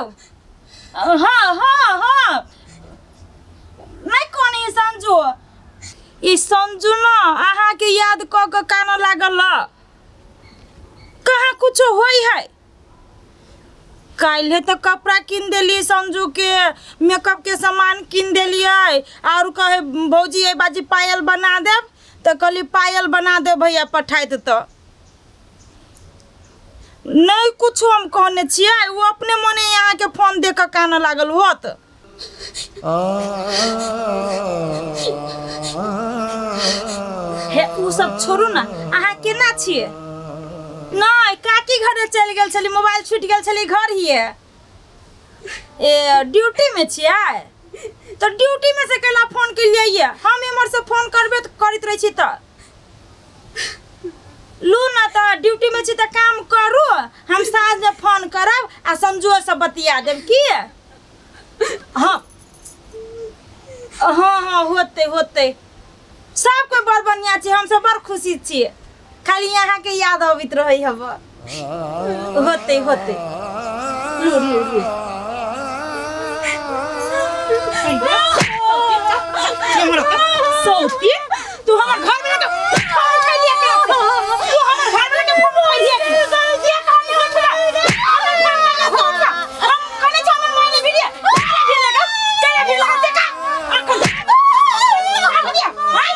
हाँ हाँ हाँ नहि कोनी संजू ई संजू न अहाँके याद कऽ कऽ कानऽ लागल ह। कहाँ कुछो होइ है काल्हे तऽ कपड़ा कीन देलियै संजूके मेकअपके सामान कीन देलियै आओर कहै भौजी एहि बाजी पायल बना देब तऽ कहली पायल बना देब भैया पठाइत तऽ नहि कुछो हम कहने छियै ओ अपने मने अहाँके फोन दे कऽ कानऽ लागल होत हे उ सब छोड़ू ना अहाँ केना छियै नहि काकी घरे चलि गेल छली मोबाइल छूटि गेल छली घर हिये ए ड्यूटीमे छियै तऽ ड्यूटीमे से कैला फोन केलियै ये हम एम्हरसँ फोन करबे तऽ करैत रहै छी तऽ लू ना तऽ ड्यूटीमे छी तऽ काम करू हम साँझमे फोन करब आ संजुओसँ बतिया देब की हाँ हाँ हाँ होतै होतै सब कोइ बड़ बढ़िआँ छै हमसब बड़ खुशी छियै खाली अहाँके याद अबैत रहै हब होतै होतै लू लू लू सौती तू हमर घर में के फोन उठैलिए के तू हमर घर में के फोन उठैलिए के के कहानी उठला हमर फोन लगा से उठला हम कने छ हमर मोबाइल भिड़िए केना भिड़ लगा केना भिड़ लगा से का अखन दिया भाई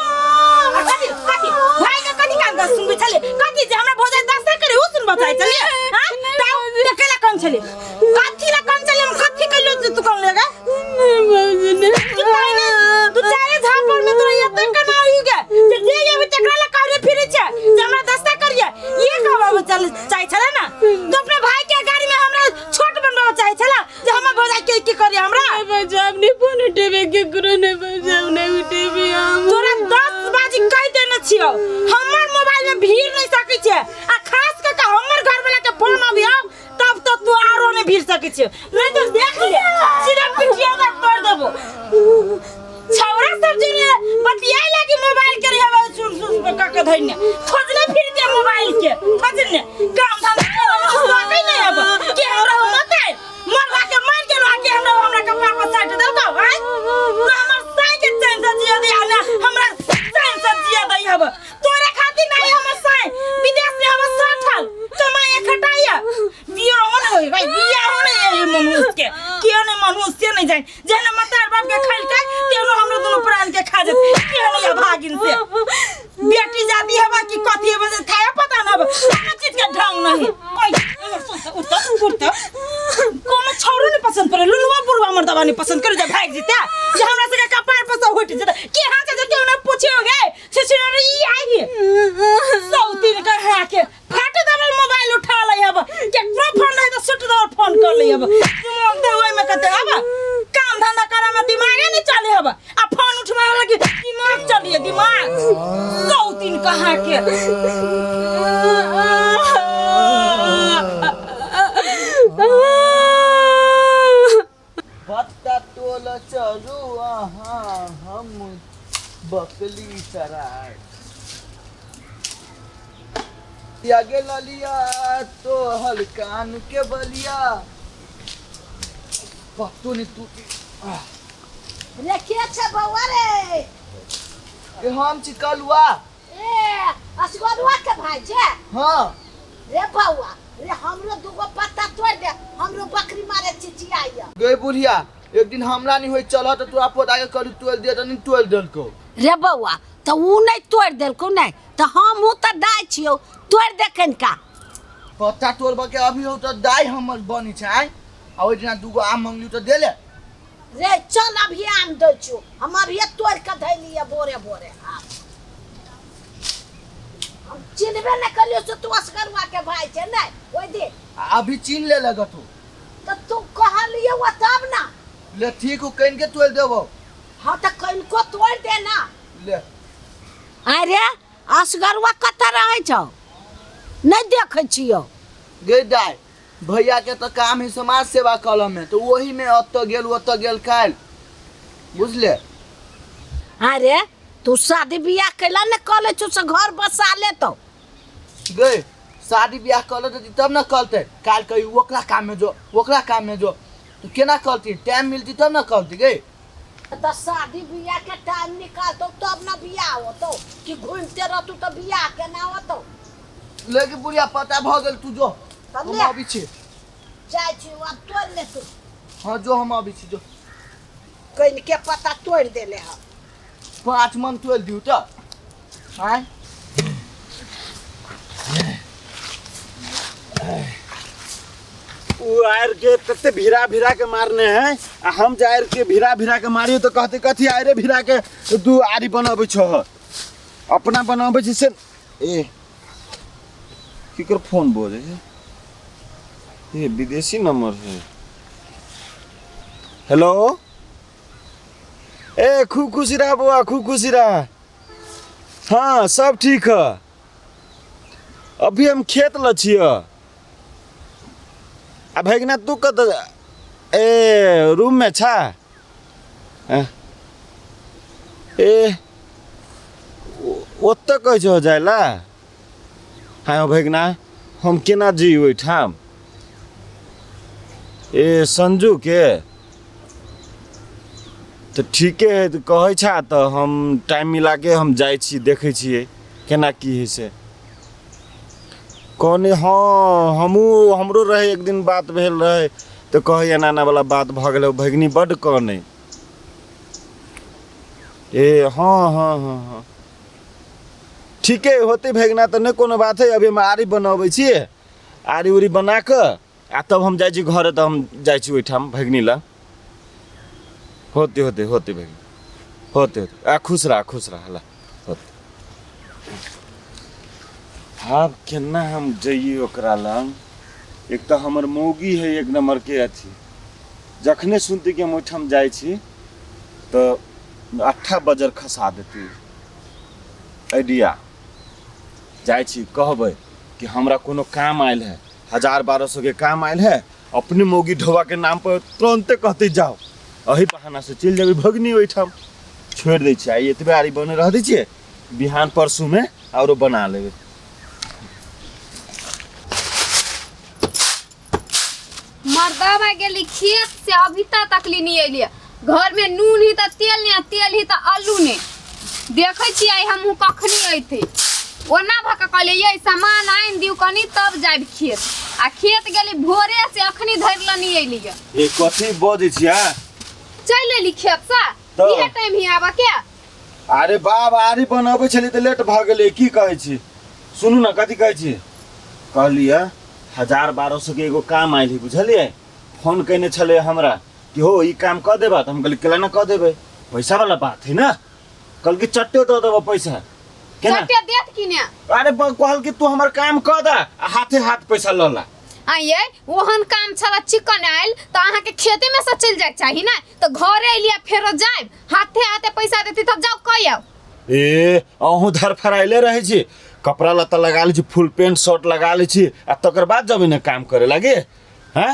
कथी कथी भाई के कथी कान का सुनबै छले कथी जे हमरा भोजन दस्ता करे उ सुनबा चाहे छले हां ताऊ केला कन छले कथी ला कन छले हम कथी कइलो तू कन लेगा तू पहिने तू चारे झापड़ में तोरा एते कना होई गे जे जे अभी तकरा ला करे फिरे छे जे हमरा दस्ता करिए ये कहबा चल चाहे छले ना तू अपने भाई के गाड़ी में हमरा छोट बनबा चाहे छला जे हमर भौजाई के की करिए हमरा बजाब नहीं फोन उठेबे केकरो नहीं बजाब नहीं उठेबे हम तोरा 10 बाजी कहि देने छियो हमर मोबाइल में भीड़ नहीं सकै छे आ खास कऽ के हमर घर वाला के फोन अबियो तब तो तू आरो नहीं भीड़ सकै छे नहीं तो देख ले सीधा पिटिया तक तोड़ देबो छौरा सब जे ने बतियाए लागी मोबाइल के रहे सुन सुन के कक धइने खोजने फिर के मोबाइल के खोजने काम धाम करे में तो सकै नहीं अब के हमरा हो मत आए मरवा के मार के लो के हमरा हमरा कपार पर साट देलको आय ना हमर साई के चैन से जिया दे ना हमरा चैन से जिया दे हब तोरे खातिर नहीं हमर साई विदेश में हमर साठल कमाए खटाइया बियाह हो नहीं भाई बियाह हो नहीं ये मनुष्य के के नहीं मनुष्य नहीं जाए जेहन मतार बाप के खैलकै तेहनो हमरो दुनू प्राण के खा जेत केहन या भागिन से बेटी जाती हवा कि कथी हवा से थाया पता न हवा कोनो चीज के ढंग नहीं ओइ सुन त उठ त उठ त कोनो छौरो नहीं पसंद पड़े लुलुआ बुढ़वा मर्दवा नहीं पसंद करे जे भाग जेते जे हमरा सबके कपार पर से हटि जेते के हाथ से केहू नहीं पूछे हो गए से से ई आई सौतीन के हा के फाट दबल मोबाइल उठा ले अब केकरो फोन नहीं तो सुट दबल फोन कर ले अब दिमाग दे ओइ में कते अब काम धंधा करे में दिमागे नहीं चले अब आ फोन उठवा लगी दिमाग चलिए दिमाग सौतीन कहाँ के पत्ता तोल चलू अहाँ हम बकली सराय आगे ललिया तो हलकान के बलिया पत्तो नहीं तू रे के छै बौआ रे ए हम चिकलुआ ए असगरुआ के भाई छै हाँ रे बौआ रे हमरो दूगो पत्ता तोड़ दे हमरो बकरी मारे चिचियाइया गे बुढ़िया एक दिन हमरा नहीं होई चल तो तोरा पोता के करू तोड़ दे त नहीं तोड़ देलको रे बौआ तऽ ऊ नहि तोड़ि देलकौ नहि तऽ हमहूँ तऽ दाइ छियौ तोड़ि दे कनिका पत्ता तोड़ब के अभी हो तो दाई हमर बनी छै आय आ ओहि दिना दूगो आम मंगली तो देले रे चल अभी आम दै छियौ हम अभिये तोड़ि कऽ धैलियै बोरे बोरे आम हम चिन्हबे नहि करियौ से तू असगरुआ के भाई छै नहि ओहि दिन आ अभी चीन ले लगा तू तऽ तू कहलियै ओ तब ना ले ठीक हो कइन के तोड़ देबो हाँ तऽ कनिको तोड़ि दे ना ले अरे असगरुआ कतऽ रहै छौ नहि देखै छियौ गे दाई भैया के तो काम है समाज सेवा कलम में तो वही में अतऽ गेल ओतऽ गेल काल्हि बुझले अरे तू शादी बियाह कैला ने कऽ लै छौ से घर बसा लेतौ गे शादी बियाह कर लेतै तब न करतै काल्हि कही ओकरा काम में जो ओकरा काम में जो तऽ केना कहती टाइम मिलती तब ने कहती गे। तऽ शादी बियाह के टाइम निकालतौ तब न बियाह होतौ कि घूमते रहतौ तऽ बियाह केना होतौ। लेकिन बुढ़िया पता भऽ गेल तू जो तब हम ले। अबै छी। जाइ छी आब तोड़ि ले तू। हाँ जो हम अबै छी जो। कनिके पत्ता तोड़ि देले हँ। 5 मन तोड़ि दियौ तऽ आँय। उ आयर के तते भिरा भिरा के मारने है आ हम जे आयर के भिरा भिरा के मारियो तो कहते कथी आयरे भिरा के तू आरी बनाबै छह अपना बनाबै छी से ए केकर फोन बजे है ए विदेशी नंबर है। हेलो ए खूब खुशी रहा बौआ खूब खुशी रहा। हाँ सब ठीक है अभी हम खेत ल छिय आ भैगना तू कत ए रूम में छा ए ओतऽ कहै छहो जाय ला। हाँ भैगना हम केना जी ओहिठाम ए संजू के तऽ ठीके है तऽ कहै छा तऽ हम टाइम मिलाके हम जाइ छी देखै छियै केना की हइ से कहने। हाँ हमहूँ हमरो रहै एक दिन बात भेल रहै तऽ कहै एना एना वाला बात भऽ गेलै भगिनी बड्ड कनै। ए हाँ हाँ हाँ हाँ ठीके होतै भगिना तऽ नहि कोनो बात हइ। अभी हम आरी बनबै छियै आरी उरी बना कऽ आ तब हम जाइ छी घरे तऽ हम जाइ छी ओहिठाम भगिनी लग। होते होते होते भगिनी होते होते आ खुश रह ला होते। आब केना हम जइए ओकरा लग। एक तऽ हमर मौगी है एक नंबर के अथी जखने सुनती कि हम ओहिठाम जाइ छी तऽ अट्ठा बजर खसा देती। आइडिया जाइ छी कहबै कि हमरा कोनो काम आयल है 1000-1200 के काम आयल है अपने मौगी ढोबा के नाम पर तुरंते कहते जाओ अही बहाना से चलि जेबै भगनी ओहिठाम छोड़ि दै छियै। आइ एतबे आरी बने रह दै छियै बिहान परसू में औरो बना लेबै। मर्दवा गेली खेत से अभी तक तकली नहीं अलिए घर में नून ही त तेल नहीं तेल ही त आलू नहीं। देखै छी आई हमहूँ कखनी अयतै ओना भऽ कऽ कहलियै ये सामान आनि दियौ कनी तब जायब खेत आ खेत गेली भोरे से अखनी धरि लऽ नहीं अयलियै। ए कथी बजै छियै? चलि एली खेत से तऽ? इहे टाइम ही आबऽ के। अरे बाब आरी बनबै छलियै तऽ लेट भऽ गेलै की कहै छी। सुनू ने कथी कहै छी कहलियै 1000-1200 के एगो काम आयल है बुझलियै। फोन कयने छलै हमरा कि हो ई काम कऽ देबा तऽ हम कहलियै केला ने कऽ देबै पैसा वाला बात है ना। कहलकै चट्टे दऽ देबऽ पैसा केना चट्टे देत कि ने। अरे कहलकै तू हमर काम कऽ दे आ हाथे हाथ पैसा लऽ ला। आइए ओहन काम छल चिकन आयल तऽ अहाँके खेते में से चलि जायके चाही ने तऽ घरे अयलियै फेरो जायब हाथे हाथे पैसा देती तब जाउ कहि आउ। ए अहूँ धरफड़ाइले रहै छी कपड़ा लत्ता लगा लै छी फुल पेंट शर्ट लगा लै छी आ तकर बाद जेबै ने काम करे लागे। हैं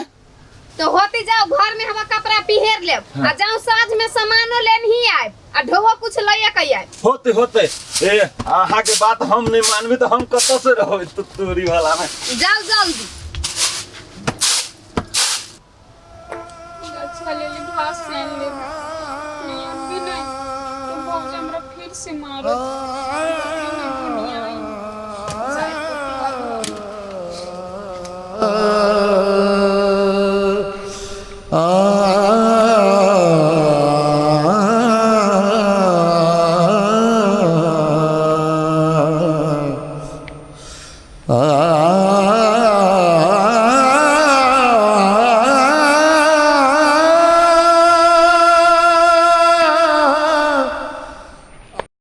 तो होते जाओ घर में हम कपड़ा पिहेर लेब आ जाओ साँझ में सामानो लेन ही आयब आ ढोबो कुछ लइए के आयब। होते होते ए अहाँ के बात हम नहीं मानबे तो हम कतऽ से रहबै तो तोरी वाला में। जाओ जल्दी। अच्छा ले ली भात सेन ले नहीं अभी नहीं तो भौजी हमरा फिर से मारत। आ